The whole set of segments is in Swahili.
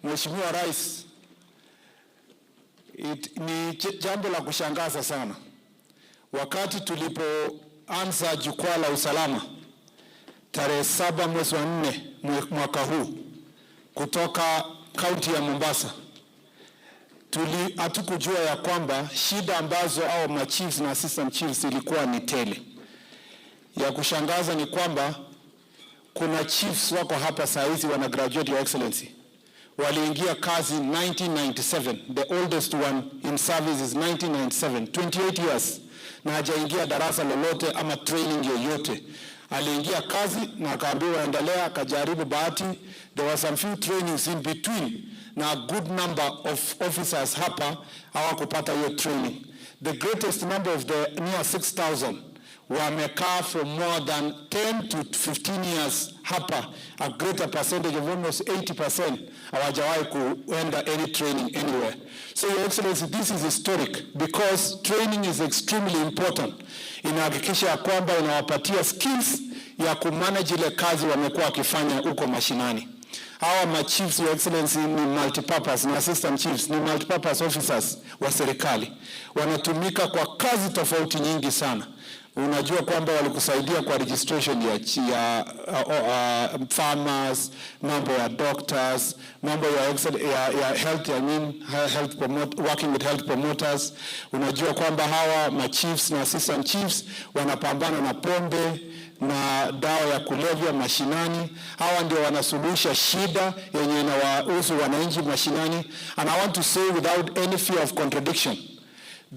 Mheshimiwa Rais, ni jambo la kushangaza sana. Wakati tulipoanza Jukwaa la Usalama tarehe 7 mwezi wa 4 mwaka huu kutoka kaunti ya Mombasa, hatukujua ya kwamba shida ambazo au machiefs na assistant chiefs ilikuwa ni tele. Ya kushangaza ni kwamba kuna chiefs wako hapa saa hizi wana graduate, Your Excellency, waliingia kazi 1997. The oldest one in service is 1997, 28 years, na hajaingia darasa lolote ama training yoyote. Aliingia kazi na akaambiwa endelea, akajaribu bahati. There were some few trainings in between, na a good number of officers hapa hawakupata hiyo training. The greatest number of the near 6000 wamekaa for more than 10 to 15 years hapa. A greater percentage of almost 80% hawajawahi kuenda any training anywhere. So, Your Excellency, this is historic because training is extremely important. Inahakikisha ya kwamba inawapatia skills ya kumanage ile kazi wamekuwa wakifanya huko mashinani. Hawa machiefs, Your Excellency, ni multipurpose na assistant chiefs ni multipurpose officers wa serikali, wanatumika kwa kazi tofauti nyingi sana. Unajua kwamba walikusaidia kwa registration ya farmers, mambo ya doctors, mambo ya health, I mean, health promote, working with health promoters. Unajua kwamba hawa machiefs na assistant chiefs wanapambana na pombe na dawa ya kulevya mashinani. Hawa ndio wanasuluhisha shida yenye inawahusu wananchi mashinani. And I want to say without any fear of contradiction,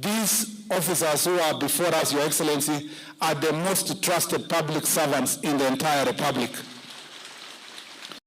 these officers who are before us, Your Excellency, are the most trusted public servants in the entire republic.